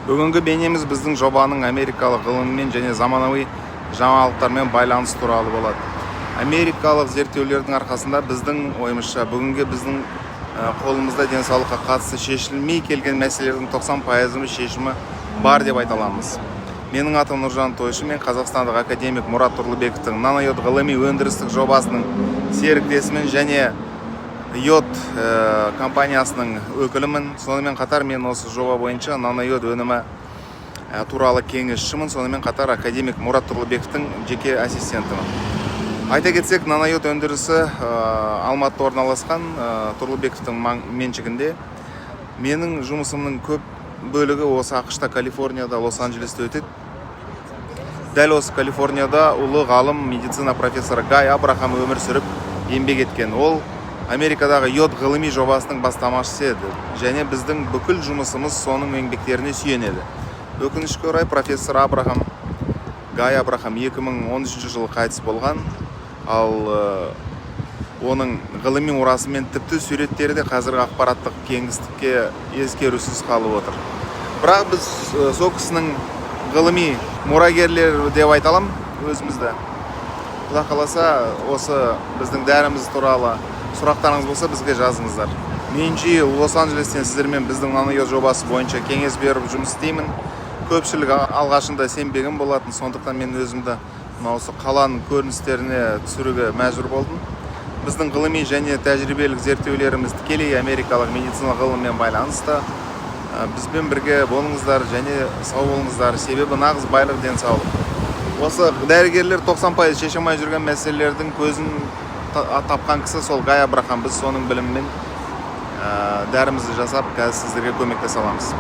Бүгінгі бейнеміз біздің жобаның америкалық ғылыммен және заманауи жаңалықтармен байланыс туралы болады. Америкалық зерттеулердің арқасында, біздің ойымызша, бүгінгі біздің қолымызда денсаулыққа қатысты шешілмей келген мәселелердің 90%-ы шешімі бар деп айта аламыз. Менің атым Нұржан Тойшы. Мен қазақстандық академик Мұрат Тұрлыбековтің «Нанойод» ғылыми өндірістік жобасының серіктесімін және йод компаниясының өкілімін. Сонымен қатар мен осы жоба бойынша нанойод өнімі туралы кеңесшімін, сонымен қатар академик Мұрат Тұрлыбековтің жеке ассистентімін. Айта кетсек, нанойод өндірісі Алматыда орналасқан, Тұрлыбековтің меншігінде. Менің жұмысымның көп бөлігі осы АҚШ-та, Калифорнияда, Лос Анджелесте өтеді. Дәл осы Калифорнияда ұлы ғалым, медицина профессоры Гай Абрахам өмір сүріп, еңбек еткен. Ол Америкадағы йод ғылыми жобасының бастамашысы еді және біздің бүкіл жұмысымыз соның еңбектеріне сүйенеді. Өкінішке орай, профессор Абрахам, Гай Абрахам 2013 жылы қайтыс болған. Ал оның ғылыми мұрасы мен тіпті суреттері де қазіргі ақпараттық кеңістікке ескерусіз қалып отыр. Бірақ біз сол кісінің ғылыми мұрагерлері деп айта аламын өзімізді. Құдай қаласа, осы біздің дәріміз туралы сұрақтарыңыз болса, бізге жазыңыздар. Мен жиі Лос Анджелестен сіздермен біздің нанойод жобасы бойынша кеңес беріп, жұмыс істеймін. Көпшілік алғашында сенбеген болатын, сондықтан мен өзімді мына осы қаланың көріністеріне түсіруге мәжбүр болдым. Біздің ғылыми және тәжірибелік зерттеулеріміз тікелей америкалық медицина ғылымымен байланысты. Бізбен бірге болыңыздар және сау болыңыздар, себебі нағыз байлық — денсаулық. Осы дәрігерлер 90% шеше алмай жүрген мәселелердің көзін тапқан кісі сол Гай Абрахам. Біз соның білімімен дәрімізді жасап, қазір сіздерге көмектесе аламыз.